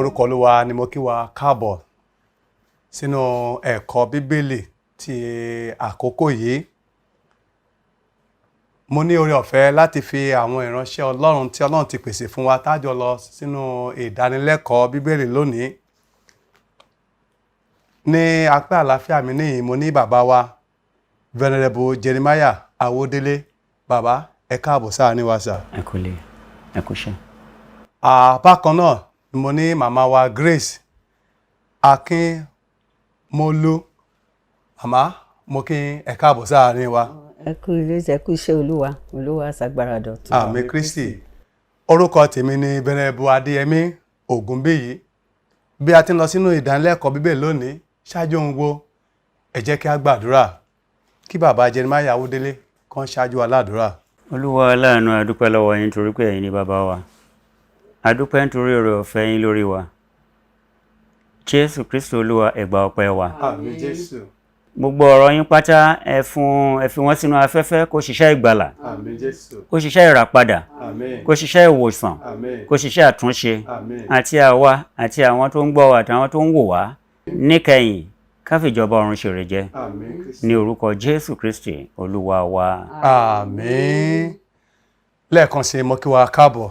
Orúkọ Olúwa ni mo kí wa káàbọ̀ sínú ẹ̀kọ́ Bíbélì ti àkókò yìí. Mo ní oore ọ̀fẹ́ láti fi àwọn ìránṣẹ́ Ọlọ́run tí Ọlọ́run ti pèsè fún wa tájọ lọ sínú ìdánilẹ́kọ̀ọ́ Bíbélì lónìí. Ní apá àlàáfíà mi níyìn, mo ní bàbá wa, Venerable Jeremiah Awódélé. Bàbá, ẹ káàbọ̀ sáàrin wa sà. Ẹ kú lé, ẹ kú iṣẹ́. Bákan náà ni mo ní màmá wa, Grace Akínmólú. Màmá, mo kí ẹ káàbọ̀ sáàrin wa. Ẹ kú ilé, ẹ kú iṣẹ́ Olúwa. Olúwa ṣàgbára dọ̀tun. Àmín Kristi. Orúkọ tèmi ni Venerable Adéyẹmí Ògúnbíyì. Bí a ti ń lọ sínú ìdánilẹ́kọ̀ọ́ Bíbélì lónìí, ṣáájú ohun gbogbo, ẹ jẹ́ kí a gbàdúrà, kí bàbá Jeremiah Awódélé kan ṣáájú aládùúrà. Olúwa aláàánú, a dúpẹ́ lọ́wọ́ yín nítorí pé ẹ̀yin ni bàbá wa. A dúpẹ́ nítorí oore ọ̀fẹ́ yín lórí wa. Jésù Kristo Olúwa, ẹ gba ọpẹ́ wa. Àmín Jésù. Gbogbo ọ̀rọ̀ yín pátá, ẹ fún, ẹ fi wọ́n sínú afẹ́fẹ́ kó ṣiṣẹ́ ìgbàlà, Àmín Jésù. kó ṣiṣẹ́ ìràpadà, Àmín. kó ṣiṣẹ́ ìwòsàn, Àmín. kó ṣiṣẹ́ àtúnṣe, Àmín. àti àwa àti àwọn tó ń gbọ́ wa àtàwọn tó ń wò wá níkẹyìn, ká fìjọba ọ̀run ṣèrè jẹ. Àmín Kristi. Ní orúkọ Jésù Kristi Olúwa wa. Àmín. Lẹ́ẹ̀kan sí, mo kí wa káàbọ̀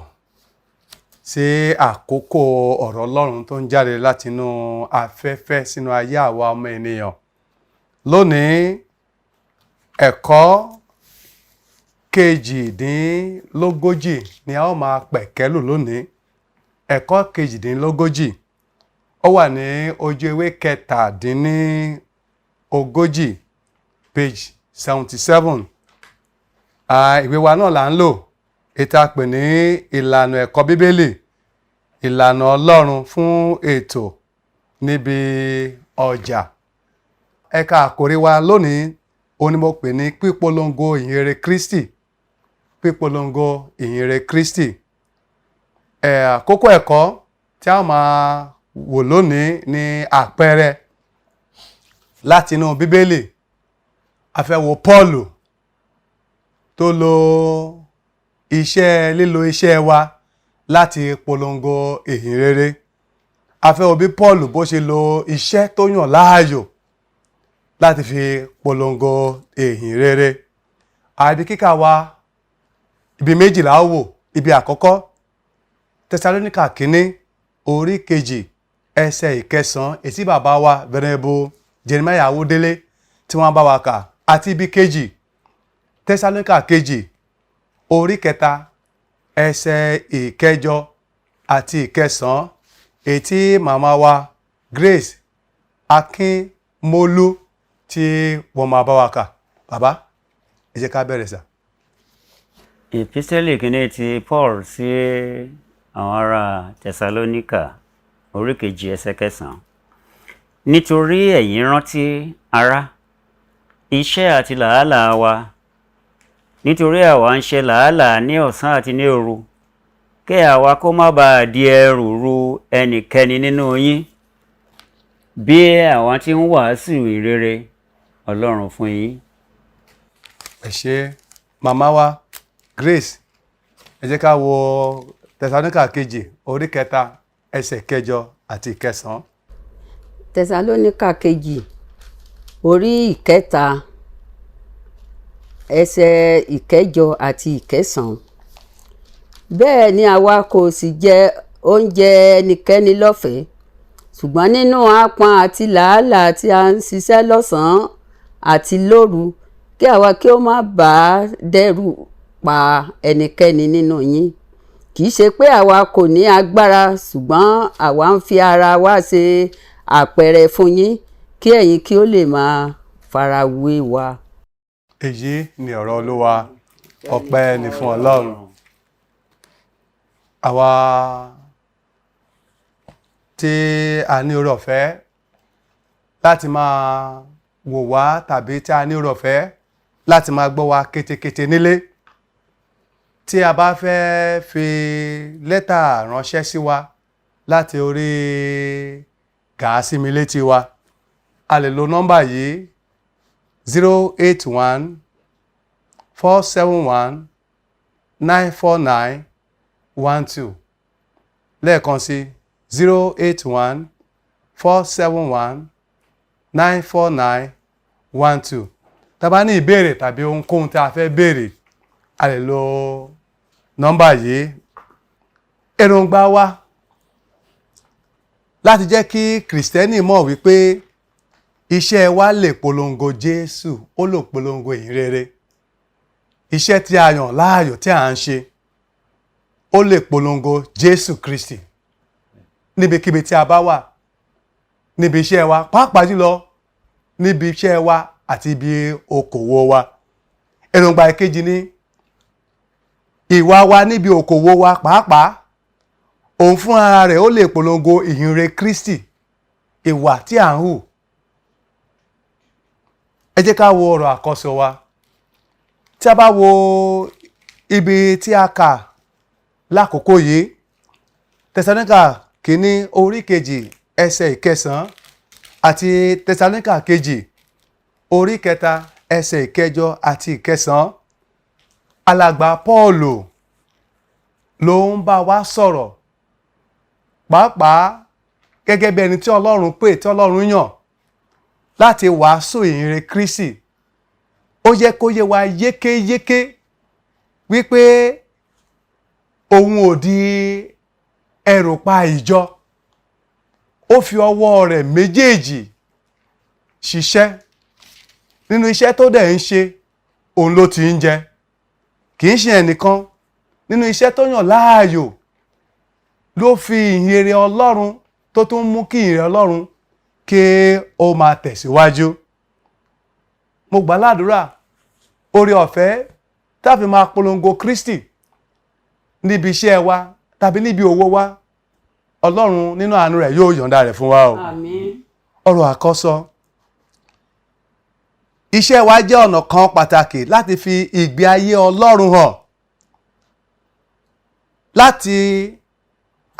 sí àkókò ọ̀rọ̀ Ọlọ́run tó ń jáde látinú afẹ́fẹ́ sínú ayé àwa ọmọ ènìyàn. Lónìí, ẹ̀kọ́ 38 ni a ó máa pẹ̀kẹ́lù lónìí. Ẹ̀kọ́ 38, ó wà ní ojú ewé 37, page 77. Ìwé wa náà là ń lò, ètò àpè ní Ìlànà Ẹ̀kọ́ Bíbélì, Ìlànà Ọlọ́run fún Ètò Níbi Ọjà. Ẹ̀ka àkòrí wa lónìí, òun ni mo pè ní Pípolongo Ìhìnrere Kristi. Pípolongo Ìhìnrere Kristi. Àkókò ẹ̀kọ́ tí a máa wò lónìí ní àpẹẹrẹ látinú Bíbélì. A fẹ́ wo Pọ́ọ̀lù tó lo iṣẹ́, lílo iṣẹ́ wa láti polongo ìhìnrere. A fẹ́ wo bí Pọ́ọ̀lù bó ṣe lo iṣẹ́ tó yàn láàyò láti fi polongo ìhìnrere. Àbí kíkà wa, ibi méjìlá ó wò. Ibi àkọ́kọ́, Tẹsalóníkà kínní, orí 2, ẹsẹ̀ 9, èsì bàbá wa, Venerable Jeremiah Awódélé, tí wọ́n bá wa kà, àti ibi kejì, Tẹsalóníkà kejì, orí 3, ẹsẹ̀ 8 àti 9, èyí màmá wa, Grace Akínmólú, tí wọ́n máa bá wa kà. Bàbá, ẹ jẹ́ ká bẹ̀rẹ̀ sà. Ìpísẹ́lì kìíní ti Paul sí àwọn ará Tẹsalóníkà, orí 2, ẹsẹ̀ 9. Nítorí ẹ̀yin rántí, ará, iṣẹ́ àti làálàá wa, nítorí àwa ń ṣe làálàá ní ọ̀sán àti ní òru, kí àwa kó má bàa di ẹrù ru ẹnikẹ́ni nínú yín, bí àwa ti ń wàásù ìrere Ọlọ́run fún yín. Ẹ ṣé, màmá wa Grace. Ẹ jẹ́ ká wo Tẹsalóníkà kejì, orí 3, ẹsẹ̀ 8 àti 9. Tẹsalóníkà kejì, orí 3, ẹsẹ̀ 8 àti 9. Bẹ́ẹ̀ ni àwa kò sì jẹ oúnjẹ ẹnikẹ́ni lọ́fẹ̀ẹ́, ṣùgbọ́n nínú aápọn àti làálàá tí a ń ṣiṣẹ́ lọ́sàn-án àti lóru, kí àwa kí ó má bàa dẹ́rù pa ẹnikẹ́ni nínú yín. Kì í ṣe pé àwa kò ní agbára, ṣùgbọ́n àwa ń fi ara wa ṣe àpẹẹrẹ fún yín, kí ẹ̀yin kí ó lè máa farawé wa. Èyí ni ọ̀rọ̀ Olúwa. Ọpẹ́ ni fún Ọlọ́run. Àwa tí a ní oore ọ̀fẹ́ láti máa wò wá tàbí tí a ní oore ọ̀fẹ́ láti máa gbọ́ wa kétékété nílé, tí a bá fẹ́ fi lẹ́tà ránṣẹ́ sí wa láti orí gàásìmí létí wa, a lè lo nọ́mbà yìí: 08147194912. Lẹ́ẹ̀kan sí: 08147194912. Tá a bá ní ìbéèrè tàbí ohunkóhun tí a fẹ́ béèrè, a lè lo nọ́mbà yìí. Èròǹgbà wa láti jẹ́ kí Kìrìsìtẹ́nì mọ̀ wípé iṣẹ́ wa lè polongo Jésù, ó lè polongo ìhìn rere. Iṣẹ́ tí a yàn láàyò tí à ń ṣe, ó lè polongo Jésù Kristi níbikíbi tí a bá wà, níbi iṣẹ́ wa, pàápàá jùlọ níbi iṣẹ́ wa àti ibi okòwò wa. Èròǹgbà ìkejì ni ìwà wa níbi okòwò wa pàápàá, òun fún ara rẹ̀ ó lè polongo ìhìnrere Kristi, ìwà tí à ń hù. Ẹ jẹ́ ká wo ọ̀rọ̀ àkọ́sọ wa. Tí a bá wo ibi tí a kà lákòókò yìí, Tẹsalóníkà kìíní orí 2 ẹsẹ̀ 9 àti Tẹsalóníkà kejì orí 3 ẹsẹ̀ 8 àti 9, alàgbà Pọ́ọ̀lù ló ń bá wa sọ̀rọ̀, pàápàá gẹ́gẹ́ bí ẹni tí Ọlọ́run pè, tí Ọlọ́run yàn láti wàásù ìhìnrere Kristi. Ó yẹ kó yé wa yékéyéké wípé òun ò di ẹrù pa ìjọ. Ó fi ọwọ́ rẹ̀ méjèèjì ṣiṣẹ́. Nínú iṣẹ́ tó dẹ̀ ń ṣe, òun ló ti ń jẹ. Kì í ṣe ẹnìkan. Nínú iṣẹ́ tó yàn láàyò ló fi ìhìnrere Ọlọ́run tó tún mú kí ìhìnrere Ọlọ́run kí ó máa tẹ̀síwájú. Mo gbà ládùúrà, oore ọ̀fẹ́ tá a fi máa polongo Kristi níbi iṣẹ́ wa tàbí níbi òwò wa, Ọlọ́run nínú àánú rẹ̀ yóò yọ̀ǹda rẹ̀ fún wa o. Àmín. Ọ̀rọ̀ àkọ́sọ. Iṣẹ́ wa jẹ́ ọ̀nà kan pàtàkì láti fi ìgbé ayé Ọlọ́run hàn, láti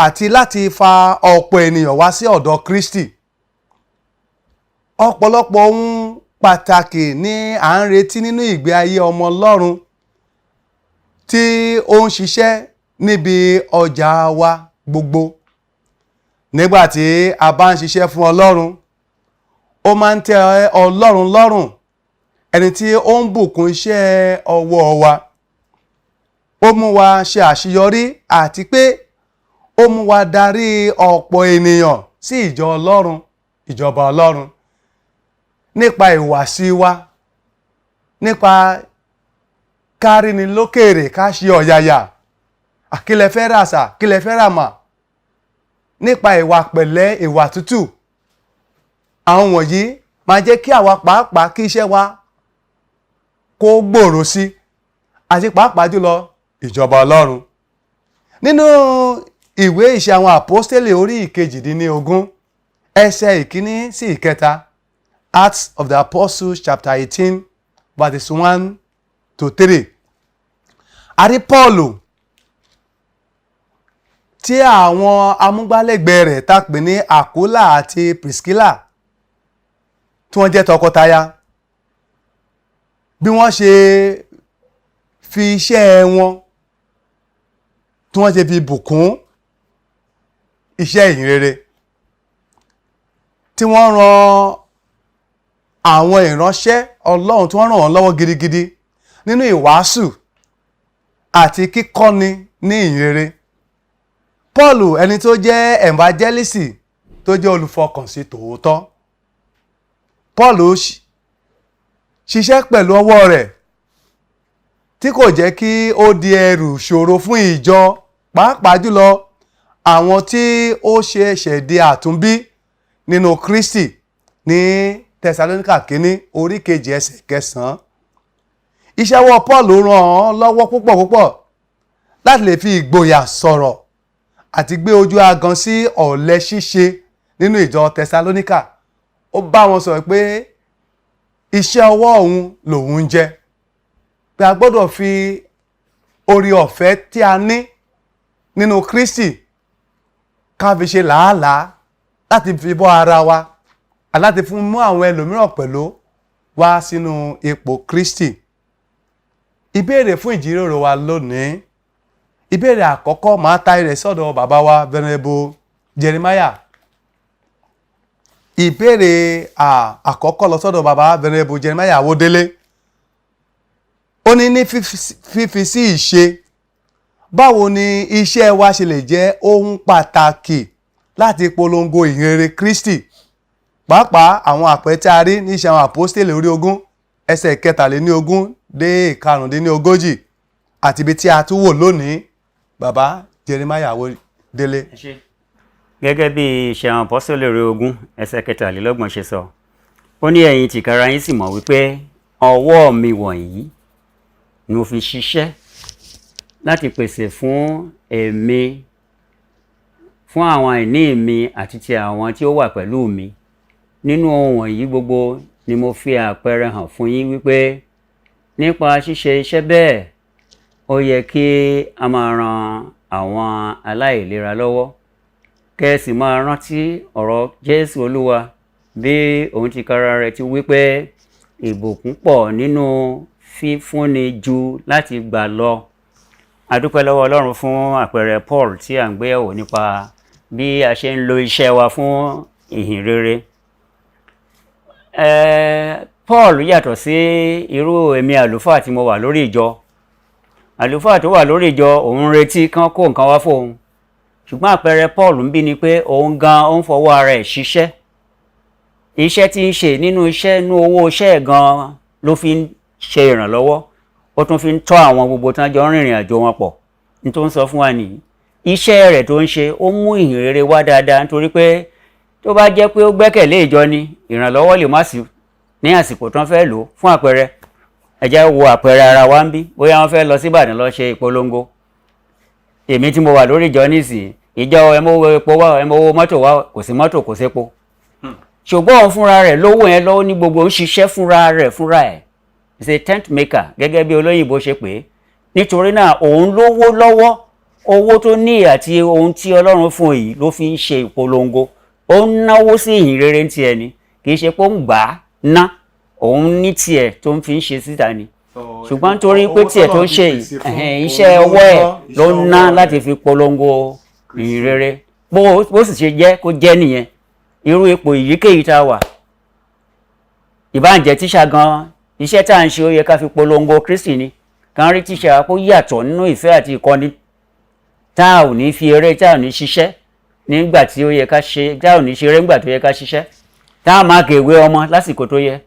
àti láti fa ọ̀pọ̀ ènìyàn wá sí ọ̀dọ̀ Kristi. Ọ̀pọ̀lọpọ̀ ohun pàtàkì ni à ń retí nínú ìgbé ayé ọmọ Ọlọ́run tí ó ń ṣiṣẹ́ níbi ọjà wa gbogbo. Nígbà tí a bá ń ṣiṣẹ́ fún Ọlọ́run, ó máa ń tẹ́ Ọlọ́run lọ́rùn, ẹni tí ó ń bùkún iṣẹ́ ọwọ́ wa. Ó mú wa ṣe àṣeyọrí àti pé ó mú wa darí ọ̀pọ̀ ènìyàn sí ìjọ Ọlọ́run, ìjọba Ọlọ́run, nípa ìhùwàsí wa, nípa káríni lókèrè, ká ṣe ọ̀yàyà, kí lẹ fẹ́ rà sà, kí lẹ fẹ́ rà mà, nípa ìwà pẹ̀lẹ́, ìwà tútù. Àwọn wọ̀nyí máa jẹ́ kí àwa pàápàá, kí iṣẹ́ wa kó gbòòrò sí, àti pàápàá jùlọ ìjọba Ọlọ́run. Nínú ìwé Ìṣe àwọn Àpọ́stélì orí 18 ẹsẹ̀ 1 sí 3, Acts of the Apostles chapter 18 verses 1 to 3, a rí Pọ́ọ̀lù tí àwọn amúgbálẹ́gbẹ̀ẹ́ rẹ̀ tá pè ní Àkúlà àti Priscilla, tí wọ́n jẹ́ tọkọtaya, bí wọ́n ṣe fi iṣẹ́ wọn, tí wọ́n ṣe fi bùkún iṣẹ́ ìhìnrere, tí wọ́n ran àwọn ìránṣẹ́ Ọlọ́run, tí wọ́n ràn wọ́n lọ́wọ́ gidigidi nínú ìwàásù àti kíkọ́ni ní ìhìnrere. Paul, ẹni tó jẹ́ evangelist, tó jẹ́ olùfọkànsí tòótọ́, Paul ṣiṣẹ́ pẹ̀lú ọwọ́ rẹ̀ tí kò jẹ́ kí ó di ẹrù ṣòro fún ìjọ, pàápàá jùlọ àwọn tí ó ṣẹ̀ṣẹ̀ di àtúnbí nínú Kristi ní Tẹsalóníkà kínní orí 2 ẹsẹ̀ 9. Iṣẹ́ ọwọ́ Paul ràn án lọ́wọ́ púpọ̀ púpọ̀ láti lè fi ìgboyà sọ̀rọ̀ àti gbé ojú agan sí ọ̀lẹ ṣíṣe nínú ìjọ Tẹsalóníkà. Ó bá wọn sọ̀rọ̀ pé iṣẹ́ ọwọ́ òun lòun ń jẹ, pé a gbọ́dọ̀ fi oore ọ̀fẹ́ tí a ní nínú Kristi ká fi ṣe làálàá láti fi bọ́ ara wa àti láti fún mú àwọn ẹlòmíràn pẹ̀lú wá sínú ipò Kristi. Ìbéèrè fún ìjíròrò wa lónìí. Ìbéèrè àkọ́kọ́, máa ta rẹ̀ sọ́dọ̀ bàbá wa Venerable. Jeremiah, ìbéèrè àkọ́kọ́ lọ sọ́dọ̀ bàbá Venerable Jeremiah Awódélé. Ó ní ní fífi sí ìṣe, báwo ni iṣẹ́ wa ṣe lè jẹ́ ohun pàtàkì láti polongo ìhìnrere Kristi, pàápàá àwọn àpẹẹrẹ tí a rí ní Iṣẹ́ àwọn Àpọ́stélì orí 20 ẹsẹ̀ 23 dé 35 àti ibi tí a tún wò lónìí? Bàbá Jeremiah Awódélé. Gẹ́gẹ́ bí Iṣẹ́ àwọn Àpọ́sítélì orí 20 ẹsẹ̀ 33 ṣe sọ, ó ní ẹ̀yin tìkára yín sì mọ̀ wípé ọwọ́ mi wọ̀nyí ni mo fi ṣiṣẹ́ láti pèsè fún èmi, fún àwọn àìní mi àti ti àwọn tí ó wà pẹ̀lú mi. Nínú ohun wọ̀nyí gbogbo ni mo fi àpẹẹrẹ hàn fún yín wípé nípa ṣíṣe iṣẹ́ bẹ́ẹ̀, ó yẹ kí a máa ran àwọn aláìlera lọ́wọ́, kẹ́ ẹ sì máa rántí ọ̀rọ̀ Jésù Olúwa, bí òun tìkára rẹ̀ ti wí pé ìbùkún pọ̀ nínú fífúnni ju láti gbà lọ. A dúpẹ́ lọ́wọ́ Ọlọ́run fún àpẹẹrẹ Paul tí à ń gbé yẹ̀wò nípa bí a ṣe ń lo iṣẹ́ wa fún ìhìn rere. Paul yàtọ̀ sí irú èmi àlùfáà tí mo wà lórí ìjọ. Àlùfáà tó wà lórí ìjọ, òun retí kán kó nǹkan wá fóun, ṣùgbọ́n àpẹẹrẹ Paul ń bí ni pé òun gan ó ń fọwọ́ ara ẹ̀ ṣiṣẹ́. Iṣẹ́ tí ń ṣe nínú iṣẹ́, nínú owó iṣẹ́ ẹ̀ gan ló fi ń ṣe ìrànlọ́wọ́, ó tún fi ń tọ́ àwọn gbogbo tí wọ́n jọ ń rìnrìn àjò wọn pọ̀. Ní tó ń sọ fún wa nìyí, iṣẹ́ rẹ̀ tó ń ṣe, ó mú ìhìn rere wá dáadáa, nítorí pé tó bá jẹ́ pé ó gbẹ́kẹ̀lé ìjọ ni, ìrànlọ́wọ́ lè má sí ní àsìkò tán fẹ́ lò ó. Fún àpẹẹrẹ, ẹ jẹ́ wo àpẹẹrẹ ara wa ń bí. Bóyá wọ́n fẹ́ lọ sí Ìbàdàn lọ ṣe ìpolongo, èmi tí mo wà lórí ìjọ nísìnyí, ìjọ, ẹ mówó epo wá, ẹ mówó mọ́tò wá, kò sí mọ́tò, kò sépo. Ṣùgbọ́n òun fúnra rẹ̀ lówó yẹn lọ́wọ́ ní gbogbo, ń ṣiṣẹ́ fúnra rẹ̀ fúnra ẹ̀, is a tent maker gẹ́gẹ́ bí olóyìnbó ṣe pè é. Nítorí náà, òun lówó lọ́wọ́. Owó tó ní àti ohun tí Ọlọ́run fún yìí ló fi ń ṣe ìpolongo. Ó ń náwó sí ìhìn rere ń tiẹ̀ ni, kì í ṣe pé ó ń gbà á ná. Òun ní tiẹ̀ tó ń fi ń ṣe síta ni, ṣùgbọ́n nítorí pé tiẹ̀ tó ń ṣe yìí, iṣẹ́ ọwọ́ ẹ̀ ló ń ná láti fi polongo ìhìn rere. Bó sì ṣe jẹ́ kó jẹ́ nìyẹn. Irú ipò èyíkéyìí tá a wà, ìbáǹjẹ́ tíṣà gan, iṣẹ́ tá à ń ṣe, ó yẹ ká fi polongo Kristi ni. Kàn rí tíṣà kó yàtọ̀ nínú ìfẹ́ àti ìkọ́ni, tá a ò ní fi eré, tá a ò ní ṣiṣẹ́ nígbà tí ó yẹ ká ṣe, tá a ò ní ṣeré nígbà tó yẹ ká ṣiṣẹ́, tá a máa kèwé ọmọ lásìkò tó yẹ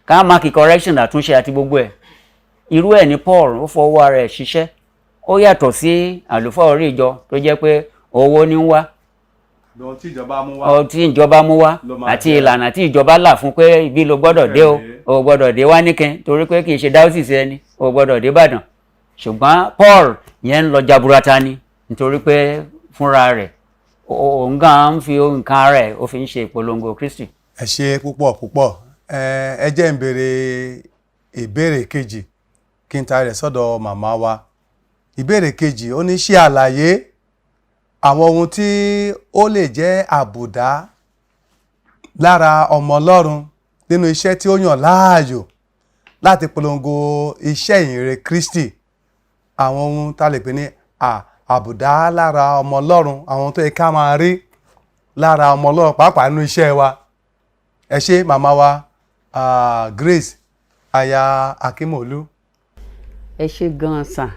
ká máa kí correction, àtúnṣe àti gbogbo ẹ̀. Irú ẹ̀ ní Paul, ó fọwọ́ ara ẹ̀ ṣiṣẹ́. Ó yàtọ̀ sí àlùfáà orí ìjọ tó jẹ́ pé owó ní ń wá. Ohun tí ìjọba mú wá. Ohun tí ìjọba mú wá ló máa àti jẹ́. Ìlànà tí ìjọba là fún pé ibi ló gbọ́dọ̀ dé o, Tẹ̀lé. o gbọ́dọ̀ dé wá níkẹ́, torí pé kì í ṣe diocese ẹni, o gbọ́dọ̀ dé Ìbàdàn. Ṣùgbọ́n Paul yẹn ń lọ jaburata ni, nítorí pé fúnra rẹ̀, òun gan ń fi nǹkan rẹ̀, ó fi ń ṣe ìpolongo Kristi. Ẹ ṣe púpọ̀ púpọ̀. Ẹ jẹ́ n béèrè ìbéèrè kejì kí n ta rẹ̀ sọ́dọ̀ màmá wa. Ìbéèrè kejì, ó ní ṣe àlàyé àwọn ohun tí ó lè jẹ́ àbùdá lára ọmọ Ọlọ́run nínú iṣẹ́ tí ó yàn láàyò láti polongo iṣẹ́ ìhìnrere Kristi. Àwọn ohun tá a lè pè ní àbùdá lára ọmọ Ọlọ́run, àwọn tó yẹ ká máa rí lára ọmọ Ọlọ́run, pàápàá nínú iṣẹ́ wa. Ẹ ṣé, màmá wa Grace aya Akínmọ̀lú. Ẹ ṣe gan-an sàn.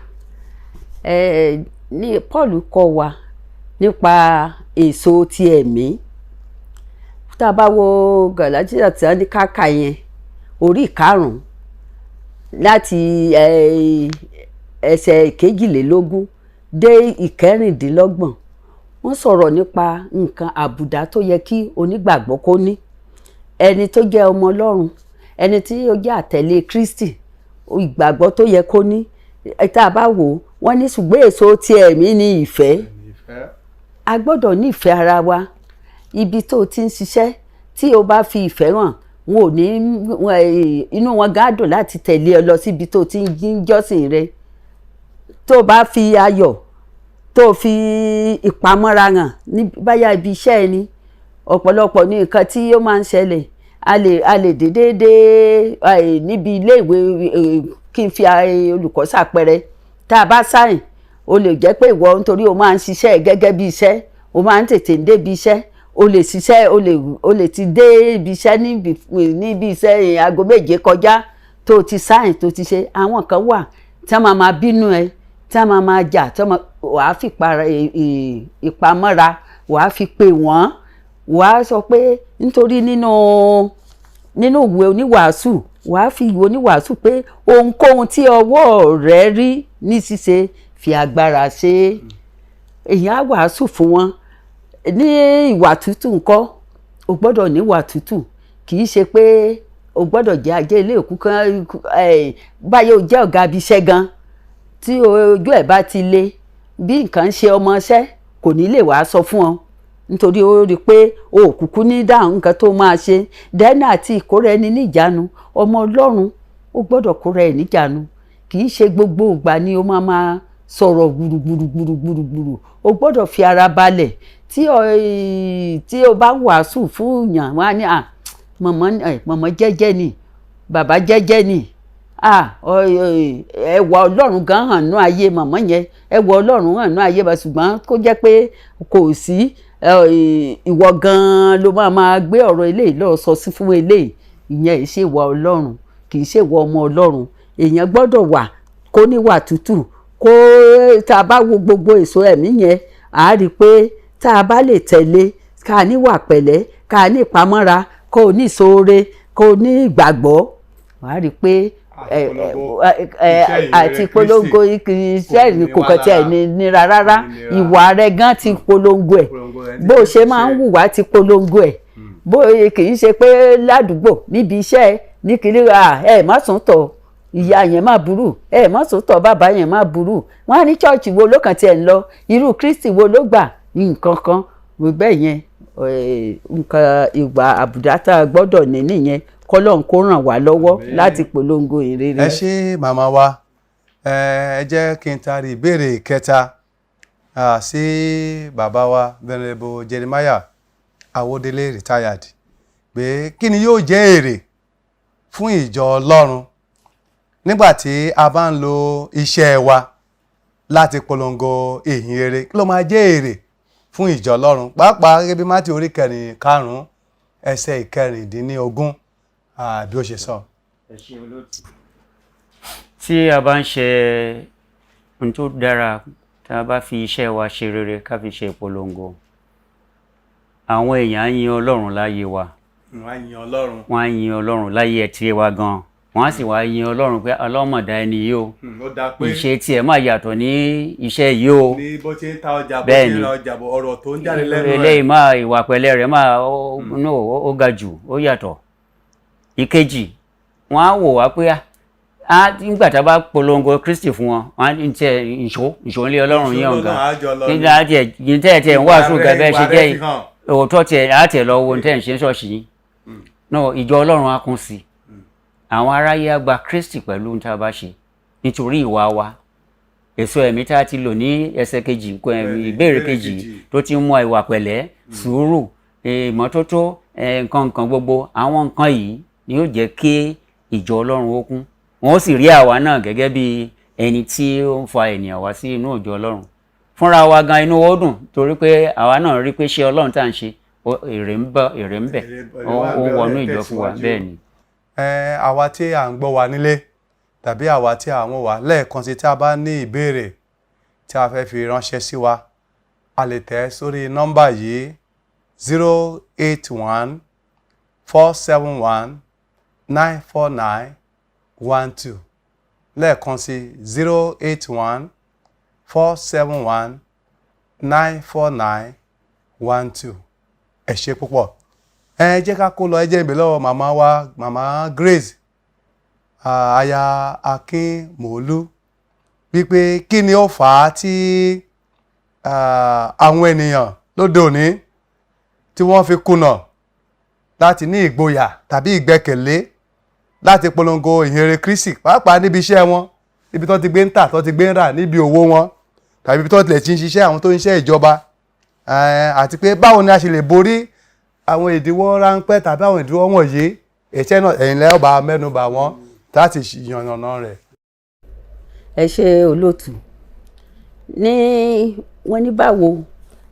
Ẹ ní Paul kọ́ wa nípa èso ti ẹ̀mí. Tá a bá wo Gàlátíà tí a ní káka yẹn, orí 5, láti ẹsẹ̀ 22 dé 26, wọ́n sọ̀rọ̀ nípa nǹkan àbùdá tó yẹ kí onígbàgbọ́ kó ní, ẹni tó jẹ́ ọmọ Ọlọ́run, ẹni tí ó jẹ́ àtẹ̀lé Kristi, ìgbàgbọ́ tó yẹ kó ní. Tá a bá wò ó, wọ́n ní ṣùgbọ́n èso ti ẹ̀mí ni ìfẹ́. A gbọ́dọ̀ nífẹ̀ẹ́ ara wa. Ibi tó o ti ń ṣiṣẹ́, tí o bá fi ìfẹ́ hàn, wọn ò ní inú wọn gá dùn láti tẹ̀lé ọ lọ síbi tó o ti ń jọ́sìn rẹ. Tó o bá fi ayọ̀, tó o fi ìpamọ́ra hàn ní báyà ibi iṣẹ́ ẹni, ọ̀pọ̀lọpọ̀ ní nǹkan tí ó máa ń ṣẹlẹ̀. A lè dédé dé níbi ilé ìwé, kí n fi olùkọ́ ṣàpẹẹrẹ, tá a bá sáyìn, o lè jẹ́ pé ìwọ, nítorí o máa ń ṣiṣẹ́ gẹ́gẹ́ bí iṣẹ́. O máa ń tètè débi iṣẹ́, o lè ṣiṣẹ́, o lè ti dé ibi iṣẹ́ níbi iṣẹ́ aago 7 kọjá, tó o ti sáyìn, tó o ti ṣe. Àwọn kan wà tí wọ́n máa máa bínú ẹ, tí wọ́n máa máa jà, tí wọ́n máa wàá fi ìpamọ́ra, wàá fi pè wọ́n, wàá sọ pé nítorí nínú ìwé oníwàásù, wàá fi ìwé oníwàásù pé ohunkóhun tí ọwọ́ rẹ rí ní ṣíṣe, fi agbára ṣe é. Èèyàn á wàásù fún wọn ní ìwà tútù ńkọ́. O gbọ́dọ̀ níwà tútù. Kì í ṣe pé o gbọ́dọ̀ jẹ́ ajé ilé òkú kan báyìí. O jẹ́ ọ̀gá ibi iṣẹ́ gan, tí ojú ẹ̀ bá ti le, bí nǹkan ń ṣe ọmọọṣẹ́, kò ní lè wàá sọ fún ọ, nítorí ó rí i pé o ò kúkú ní dáhùn nǹkan tó máa ṣe dẹ́nà. Àti ìkóra ẹni níjàánu, ọmọ Ọlọ́run ó gbọ́dọ̀ kóra ẹ̀ níjàánu. Kì í ṣe gbogbo ìgbà ni ó máa máa sọ̀rọ̀ gbùrùgbùrùgbùrùgbùrù. O gbọ́dọ̀ fi ara balẹ̀. Tí o bá ń wàásù fún yàn, wọ́n á ní, "À, mọ̀mọ́ ẹ̀, mọ̀mọ́ jẹ́jẹ́ ni, bàbá jẹ́jẹ́ ni. À, ẹwà Ọlọ́run gan hàn nú ayé mọ̀mọ́ yẹn, ẹwà Ọlọ́run hàn nú ayé bá." Ṣùgbọ́n kó jẹ́ pé kò sí ìwọ gan ló máa máa gbé ọ̀rọ̀ eléyìí lọ́ọ́ sọ sí fún eléyìí, ìyẹn ì ṣe ìwà Ọlọ́run, kì í ṣe ìwà ọmọ Ọlọ́run. Èèyàn gbọ́dọ̀ wà kó níwà tútù. Kó tá a bá wo gbogbo èso ẹ̀mí yẹn, à á rí i pé tá a bá lè tẹ̀lé, ká níwà pẹ̀lẹ́, ká ní ìpamọ́ra, kó o ní ìṣoore, kó o ní ìgbàgbọ́, wàá rí i pé àti polongo iṣẹ́ kò kàn tiẹ̀ nira rárá. Ìwà rẹ gan ti polongo ẹ̀, bó o ṣe máa ń hùwà ti polongo ẹ̀. Bó kì í ṣe pé ládùúgbò, níbi iṣẹ́, ní kiri, ẹ má sùn tọ̀, ìyá yẹn má burú, ẹ má sùn tọ̀, bàbá yẹn má burú. Wọ́n á ní church wo ló kàn tiẹ̀ ń lọ, irú Kristi wo ló gbà, nǹkan kan bẹ́ẹ̀ yẹn. Nǹkan ìgbà àbùdá tá a gbọ́dọ̀ ní nìyẹn. Kọ́lọ́n kó ràn wá lọ́wọ́ láti polongo ìrere. Ẹ ṣé, màmá wa. Ẹ jẹ́ kí n taari ìbéèrè kẹta sí bàbá wa, Venerable Jeremiah Awódélé, retired, pé kí ni yóò jẹ́ èrè fún ìjọ Ọlọ́run nígbà tí a bá ń lo iṣẹ́ wa láti polongo ìhìn rere? Kí ló máa jẹ́ èrè fún ìjọ Ọlọ́run, pàápàá gẹ́gẹ́ bí Mátì orí kẹrin karùn-ún ẹsẹ̀ 16 bí ó ṣe sọ? Ẹ ṣé, olóòtú. Tí a bá ń ṣe ohun tó dára, tá a bá fi iṣẹ́ wa ṣe rere, ká fi ṣe ìpolongo, àwọn èèyàn á yin Ọlọ́run láyé wa. Wọ́n á yin Ọlọ́run. Wọ́n á yin Ọlọ́run láyé ẹ̀ tí wa gan. Wọ́n á sì wá yin Ọlọ́run pé ọlọ́mọdá ẹni yìí o. Ó dáa pé ìṣe tiẹ̀ máa yàtọ̀ ní iṣẹ́ yìí o. Ní bó ṣe ń ta ọjà, bó Bẹ́ẹ̀ ṣe ń ni. ra ọjà bọ̀, ọ̀rọ̀ tó ń jáde lẹ́nu rẹ̀. Eléyìí máa ìwà pẹ̀lẹ́ rẹ̀ máa no, ó ga jù, ó yàtọ̀. Ìkejì, wọ́n á wò wá pé á nígbà tá a bá polongo Kristi fún wọn, wọ́n á ní tẹ ìṣó ìṣó ńlẹ̀ Ọlọ́run yẹn ọ̀gá. Ìṣó lọ́nà àjọ lọ kí ni. ni á tiẹ̀ ní tẹ́ ẹ̀ tiẹ̀ ń wàásù Ìwà gan bẹ́ẹ̀ ṣe ìwà jẹ́ rẹ̀ fi hàn. Òótọ́ tiẹ̀ á tiẹ̀ lọ wo ní tẹ́ ẹ̀ ń ṣe ń ṣọ́ọ̀ṣì yìí náà. Ìjọ Ọlọ́run á kún sí i, àwọn aráyé á gba Kristi pẹ̀lú ohun tá a bá ṣe nítorí ìwà wa. Èso ẹ̀mí tá a ti lò ní ẹsẹ̀ kejì, Bẹ́ẹ̀ni, ìbéèrè ìbéèrè kejì kejì. tó ti ń mú ìwà pẹ̀lẹ́, sùúrù, ìmọ́tótó, nǹkan nǹkan, gbogbo àwọn nǹkan yìí ni yóò jẹ́ kí ìjọ Ọlọ́run ó kún. Wọ́n ó sì rí àwa náà gẹ́gẹ́ bí ẹni tí ó ń fa ènìyàn wá sí inú ìjọ Ọlọ́run. Fúnra wa gan, inú ó dùn torí pé àwa náà rí pé ṣé Ọlọ́run tá à ń ṣe, èrè ń bẹ, èrè ń bẹ. Èrè ó wà ó ń bẹ, ó wọnú dẹ̀ ìjọ fún wa. tẹ̀síwájú. Bẹ́ẹ̀ ni. Ẹ, àwa tí à ń gbọ́ wa nílé tàbí àwa tí à ń wò wá, lẹ́ẹ̀kan sí, tí a bá ní ìbéèrè tí a fẹ́ fi ránṣẹ́ sí wa, a lè tẹ̀ sórí nọ́mbà yìí: 08147194912. Lẹ́ẹ̀kan sí: 08147194912. Ẹ ṣé púpọ̀. Ẹ jẹ́ ká kó lọ. Ẹ jẹ́ ìbí lọ́wọ́ màmá wa, Màmá Grace, aya Akínmòólú, wípé kí ni ó fà á tí àwọn ènìyàn lóde òní tí wọ́n fi kùnà láti ní ìgboyà tàbí ìgbẹ́kẹ̀lé láti polongo ìhìnrere Kristi, pàápàá níbi iṣẹ́ wọn, níbi tó ti gbé ń tà, tó ti gbé ń rà, níbi òwò wọn, tàbí ibi tó tilẹ̀ ti ń ṣiṣẹ́, àwọn tó ń ṣiṣẹ́ ìjọba, àti pé báwo ni a ṣe lè borí àwọn ìdíwọ́ ráńpẹ́ tàbí àwọn ìdíwọ́ wọ̀nyí? Ẹ̀ṣẹ́ náà, ẹ̀yin lẹ́yìn ọba mẹ́nuba wọn láti yànnàná rẹ̀. Ẹ ṣe, olóòtú. Ní wọ́n ní báwo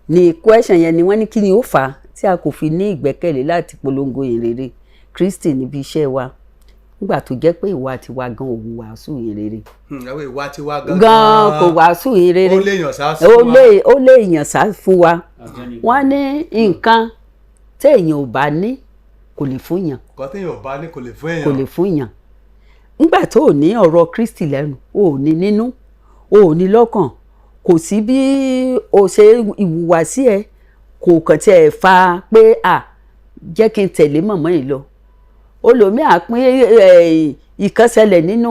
Ní question yẹn ni wọ́n ní kí ni ó fà á tí a kò fi ní ìgbẹ́kẹ̀lé láti polongo ìrere Kristi níbi iṣẹ́ wa, nígbà tó jẹ́ pé ìwà tiwa gan ò wàásù ìrere. Àwọn ìwà tiwa gan kò wàásù ìrere. Ó lè yàn sá ó fún wa. Lè ó lè yàn sá fún wa. Wọ́n ní nǹkan téèyàn ò bá ní kò lè fún yàn. Nǹkan téèyàn ò bá ní kò lè fún èèyàn. Kò lè fún yàn. Nígbà tó ò ní ọ̀rọ̀ Kristi lẹ́nu, o ò ní nínú, o ò ní lọ́kàn, kò sí bí o ṣe ìhùwàsí ẹ kò kàn tiẹ̀ fa pé à jẹ́ kí n tẹ̀lé mọ̀mọ́ yìí lọ. Olòmí àpín ìkànsẹ̀lẹ̀ nínú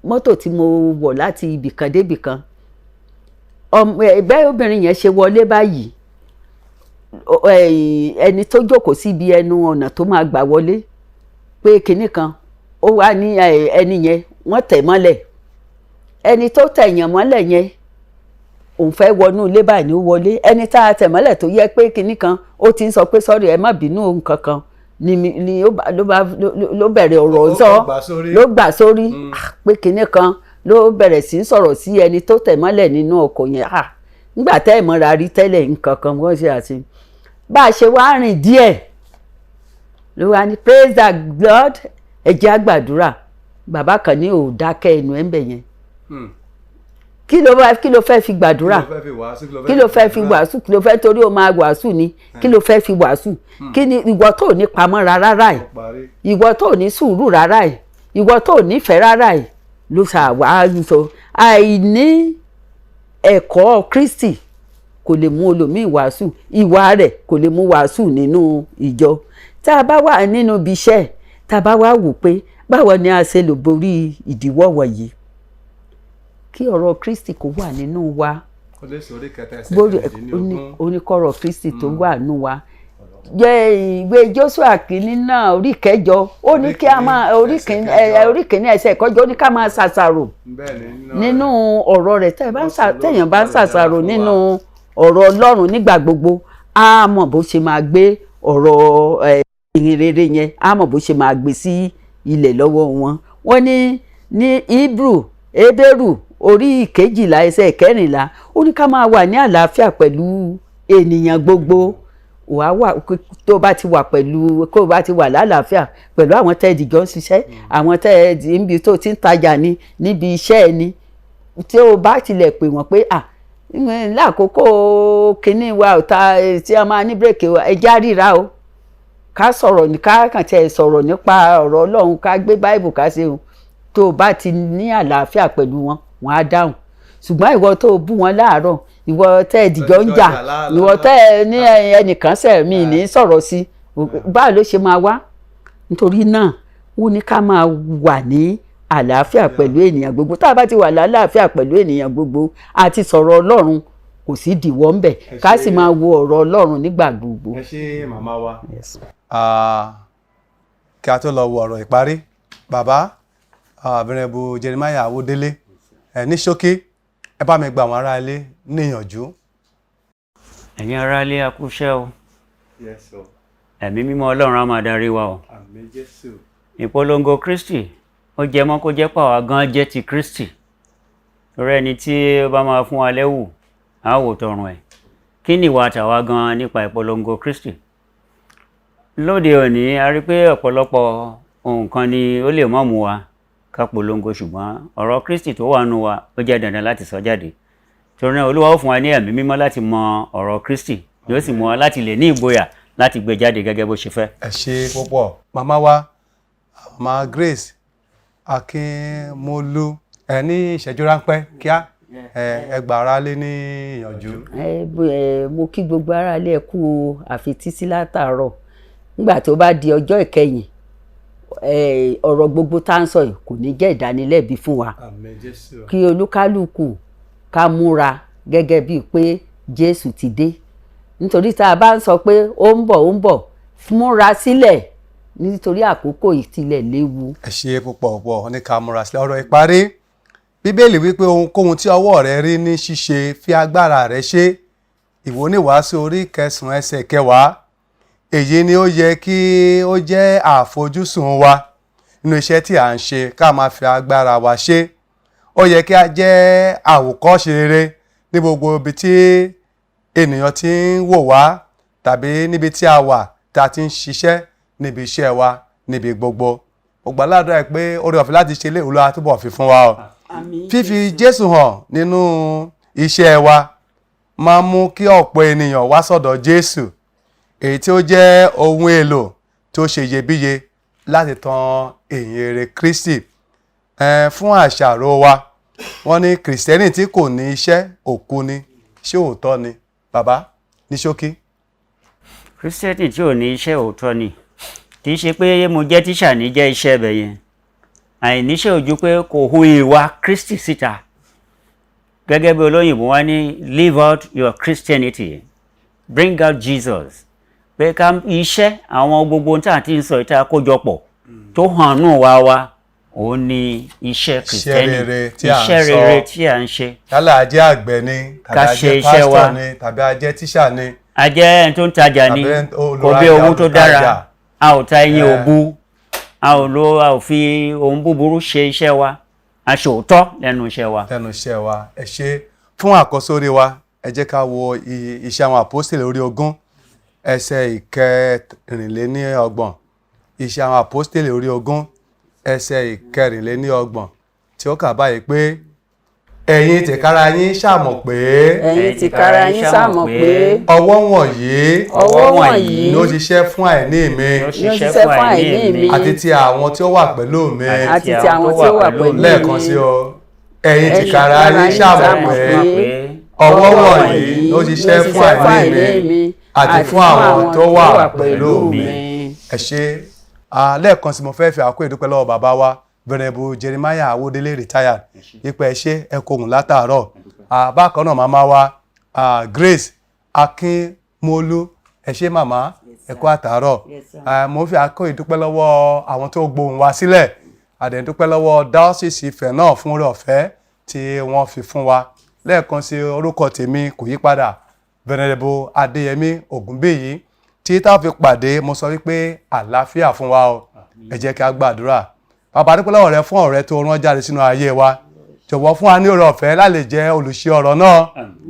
mọ́tò tí mo wọ̀ láti ibìkan débìkan. Ọmọ ẹgbẹ́ obìnrin yẹn ṣe wọlé báyìí, ẹni tó jókòó síbi ẹnu ọ̀nà tó máa gbà wọlé pé kinní kan ó wá ní ẹni yẹn wọ́n tẹ̀ mọ́lẹ̀. Ẹni tó tẹ̀yàn mọ́lẹ̀ yẹn òun fẹ́ wọnú ilé báyìí ní ó wọlé. Ẹni tá a tẹ̀ mọ́lẹ̀ tó yẹ pé kinní kan ó ti ń sọ pé sọ́ọ̀rì, ẹ má bínú, òun kankan ni ni ó bá ló bá ló bẹ̀rẹ̀ ọ̀rọ̀ sọ. Ó gbà sórí. Ló gbà sórí pé kinní kan ló bẹ̀rẹ̀ sí í sọ̀rọ̀ sí ẹni tó tẹ̀ mọ́lẹ̀ nínú ọkọ̀ yẹn. Nígbà tẹ́ ẹ̀ mọ́ra rí tẹ́lẹ̀, nǹkan kan wọ́n ṣe àti bá a ṣe wá rìn díẹ̀ ló wá ní, "Praise the Lord, ẹ jẹ́ á gbàdúrà." Bàbá kan ní ò dákẹ́ ẹnu ẹ̀ ń bẹ̀ yẹn. Kí ló fẹ́ fi gbàdúrà? Kí ló fẹ́ fi wàásù? Kí ló fẹ́ fi wàásù? Kí ló fẹ́ torí o máa wàásù ni? Kí ló fẹ́ fi wàásù? Kí ni ìwọ tó ní pamọ́ra rárá ẹ̀? Parí. Ìwọ tó ní sùúrù rárá ẹ̀, ìwọ tó nífẹ̀ẹ́ rárá ẹ̀ ló ṣàwá sọ. Àìní ẹ̀kọ́ Kristi kò lè mú olòmíì wàásù, ìwà rẹ̀ kò lè mú wàásù nínú ìjọ. Tá a bá wà nínú ibi iṣẹ́, tá a bá wá wò pé báwo ni a ṣe lè borí ìdíwọ́ wọ̀nyí, kí ọ̀rọ̀ Kristi kó wà nínú wa. Kólósè orí kẹta ẹsẹ̀ Gbórí 16. oníkọ̀rọ̀ Kristi tó wà nínú wa jẹ́ ìwé Joshua kìíní náà orí kẹjọ, ó ní kí a máa orí ẹsẹ̀ kìíní kẹjọ. Orí kìíní ẹsẹ̀ kẹjọ, ó ní ká máa ṣàṣàrò Bẹ́ẹ̀ ni nínú ọ̀rọ̀ rẹ̀. Tẹ́ ẹ bá ń Ó sì téèyàn bá ń lórí dára ṣàṣàrò fún wa. nínú ọ̀rọ̀ Ọlọ́run nígbà gbogbo, á mọ̀ bó ṣe máa gbé ọ̀rọ̀ ìhìn rere yẹn, á mọ̀ bó ṣe máa gbé sí ilẹ̀ lọ́wọ́ wọn. Wọ́n ní ní Hebrew Hébérù orí 12 ẹsẹ̀ 14, ó ní ká máa wà ní àlàáfíà pẹ̀lú ènìyàn gbogbo. Wàá wà tó bá ti wà pẹ̀lú kó o bá ti wà lálàáfíà pẹ̀lú àwọn tẹ́ ẹ dìjọ́ ń ṣiṣẹ́, àwọn tẹ́ ẹ dì níbi tó ti ń tajà ni, níbi iṣẹ́ ẹ ni, tí o bá tilẹ̀ pè wọ́n pé à lákòókò kínní wa ò ta tí a máa ní bírèkì wa, ẹ já ríra o, ká sọ̀rọ̀ ní ká kàn tiẹ̀ sọ̀rọ̀ nípa ọ̀rọ̀ Ọlọ́run, ká gbé báìbù ká ṣe o. Tó o bá ti ní àlàáfíà pẹ̀lú wọn, wọn á dáhùn. Ṣùgbọ́n ìwọ tó o bú wọn láàárọ̀, ìwọ tẹ́ ẹ dìjọ́ ń jà, ìwọ tẹ́ ẹ ní ẹnìkan sẹ̀ mí ní sọ̀rọ̀ sí, báwo ló ṣe máa wá? Nítorí náà ó ní ká máa wà ní àlàáfíà pẹ̀lú ènìyàn gbogbo. Tá a bá ti wà lálàáfíà pẹ̀lú ènìyàn gbogbo àti sọ̀rọ̀ Ọlọ́run, kò sí ìdíwọ́ ńbẹ̀, ká sì máa wo ọ̀rọ̀ Ọlọ́run nígbà gbogbo. Ẹ ṣé, màmá wa. Yes. Kí a tó lọ wo ọ̀rọ̀ ìparí, bàbá Venerable Jeremiah Awódélé, ẹ ní ṣókí, ẹ bá mi gba àwọn ará ilé níyànjú. Ẹ̀yin ará ilé, a kú iṣẹ́ o. Yes o. Ẹ̀mí mímọ́ Ọlọ́run á máa darí wa o. Àmín Jésù. Ìpolongo Kristi ó jẹ mọ́ kó jẹ́ pàwá gan jẹ́ ti Kristi, torí ẹni tí ó bá máa fún wa lẹ́wù á wò tọrùn ẹ̀. Kí ni ìwà tàwa gan nípa ìpolongo Kristi lóde òní? A rí pé ọ̀pọ̀lọpọ̀ nǹkan ni ó lè mọ́ mú wa ká polongo, ṣùgbọ́n ọ̀rọ̀ Kristi tó wà nù wa, ó jẹ́ dandan láti sọ jáde. Torí náà, Olúwa ó fún wa ní ẹ̀mí mímọ́ láti mọ ọ̀rọ̀ Kristi, yóò sì mú wa láti lè ní ìgboyà láti gbé jáde gẹ́gẹ́ bó ṣe fẹ́. Ẹ ṣe púpọ̀, màmá wa, màmá Grace Akínmólú. Ẹ ní ìṣẹ́jú ráńpẹ́ kíá, ẹ gbà ara lé ní ìyànjú. Ẹ mo kí gbogbo ará ilé, ẹ kú àfetísí látàárọ̀. Nígbà tó bá di ọjọ́ ìkẹyìn, ọ̀rọ̀ gbogbo tá à ń sọ yìí kò ní jẹ́ ìdánilẹ́bi fún wa. Àmín Jésù. Kí olúkálùkù ká múra gẹ́gẹ́ bíi pé Jésù ti dé, nítorí tá a bá ń sọ pé ó ń bọ̀, ó ń bọ̀, múra sílẹ̀ nítorí àkókò ìtìlẹ̀ léwu. Ẹ ṣe púpọ̀ púpọ̀. Ní ká múra sílẹ̀. Ọ̀rọ̀ ìparí, Bíbélì wípé ohunkóhun tí ọwọ́ rẹ rí ní ṣíṣe, fi agbára rẹ ṣe. Ìwé Oníwàásù orí 9 ẹsẹ̀ 10. Èyí ni ó yẹ kí ó jẹ́ àfojúsùn wa nínú iṣẹ́ tí à ń ṣe, ká máa fi agbára wa ṣe. Ó yẹ kí a jẹ́ àwòkọ́ṣe rere ní gbogbo ibi tí ènìyàn ti ń wò wá tàbí níbi tí a wà tá a ti ń ṣiṣẹ́ níbi iṣẹ́ wa níbi gbogbo. Mo gbà ládùúrà pé oore ọ̀fẹ́ láti ṣe ilé Olúwa túbọ̀ fi fún wa o. Àmín. Fífi Jésù hàn nínú iṣẹ́ wa máa ń mú kí ọ̀pọ̀ ènìyàn wá sọ́dọ̀ Jésù, èyí tí ó jẹ́ ohun èlò tó ṣe iyebíye láti tan ìyìn rere Kristi. Fún àṣàrò wa, wọ́n ní Kìrìsìtẹ́nì tí kò ní iṣẹ́ òkú ni. Ṣé òótọ́ ni, bàbá, ní ṣókí? Kírísítẹ́nì tí ò ní iṣẹ́ òótọ́ ni. Kì í ṣe pé mo jẹ́ tíṣà ní jẹ́ iṣẹ́ ibẹ̀ yẹn. Àìníṣẹ́ ojú pé kò hu ìwà Kristi síta. Gẹ́gẹ́ bí olóyìnbó wá ní, "Live out your Christianity, bring out Jesus." Pé ká iṣẹ́ àwọn gbogbo ohun tí a ti ń sọ ìta kójọpọ̀ tó hàn nù wá wa, òun ni iṣẹ́ Kìrìsìtẹ́nì, rere tí à ń iṣẹ́ sọ. rere tí à ń ṣe. Yálà a jẹ́ àgbẹ̀ ni, tàbí Ká a ṣe jẹ́ iṣẹ́ wa. pásítọ̀ ni, tàbí a jẹ́ tíṣà ni, A jẹ́ ẹni tó ń tajà ni, tàbí kò bí olùrajà, owó tó dára, olùtajà. A ò ta ẹyin òbu, a ò lo, a ò fi ohun búburú ṣe iṣẹ́ wa, a ṣòótọ́ lẹ́nu iṣẹ́ wa. Lẹ́nu iṣẹ́ wa. Ẹ ṣe fún àkọ́sórí wa. Ẹ jẹ́ ká wo Iṣẹ́ àwọn Àpọ́sítélì orí 20, ẹsẹ̀ 34. Iṣẹ́ àwọn Àpọ́sítélì orí 20, ẹsẹ̀ 34, tí ó kà báyìí pé, "Ẹ̀yin tìkára yín ṣàmọ̀ pé Ẹ̀yin tìkára yín ṣàmọ̀ pé ọwọ́ wọ̀nyí ọwọ́ wọ̀nyí ni ó ṣiṣẹ́ fún àìní mi ló ni ó ṣiṣẹ́ fún àìní mi àti ti àwọn tí ó wà pẹ̀lú mi." àti ti àwọn tí ó wà pẹ̀lú mi. Lẹ́ẹ̀kan sí o, "Ẹ̀yin tìkára yín ṣàmọ̀ pé ọwọ́ wọ̀nyí ló ṣiṣẹ́ fún àìní mi àti fún àwọn tó wà pẹ̀lú mi." Ẹ ṣe. Lẹ́ẹ̀kan sí, mo fẹ́ fi àkókò ìdúpẹ́ lọ́wọ́ bàbá wa, Venerable Jeremiah Awódélé, retired, ipò. Ẹ ṣe, ẹ kò hùn látàárọ̀. Bákan náà, màmá wa Grace Akínmólú, ẹ ṣe màmá, ẹ kú àtàárọ̀. Yes, sir. Mo fi àkókò ìdúpẹ́ lọ́wọ́ àwọn tó gbohùn wa sílẹ̀. A dẹ̀ dúpẹ́ lọ́wọ́ Diocese Ifẹ̀ náà fún oore ọ̀fẹ́ tí wọ́n fi fún wa. Lẹ́ẹ̀kan sí, orúkọ tèmi kò yí padà, Venerable Adéyẹmí Ògúnbíyì. Tí tá a fi pàdé, mo sọ wípé àlàáfíà fún wa o. Ẹ jẹ́ kí a gbàdúrà. Bàbá, dúpẹ́ lọ́wọ́ rẹ fún ọ̀rẹ́ tó rán jáde sínú ayé wa. Jọ̀wọ́, fún wa ní oore ọ̀fẹ́ láti lè jẹ́ olùṣe ọ̀rọ̀ náà.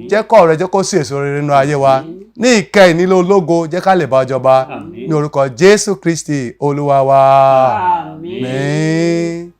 Jẹ́ kọ́ ọ̀rẹ́, jẹ́ kó sì èso rere nínú ayé wa. Ní ìkẹyìn, nílé ológo, jẹ́ ká lè bá jọba. Àmín. Ní orúkọ Jésù Kristi Olúwa wa. Àmín. Àmín.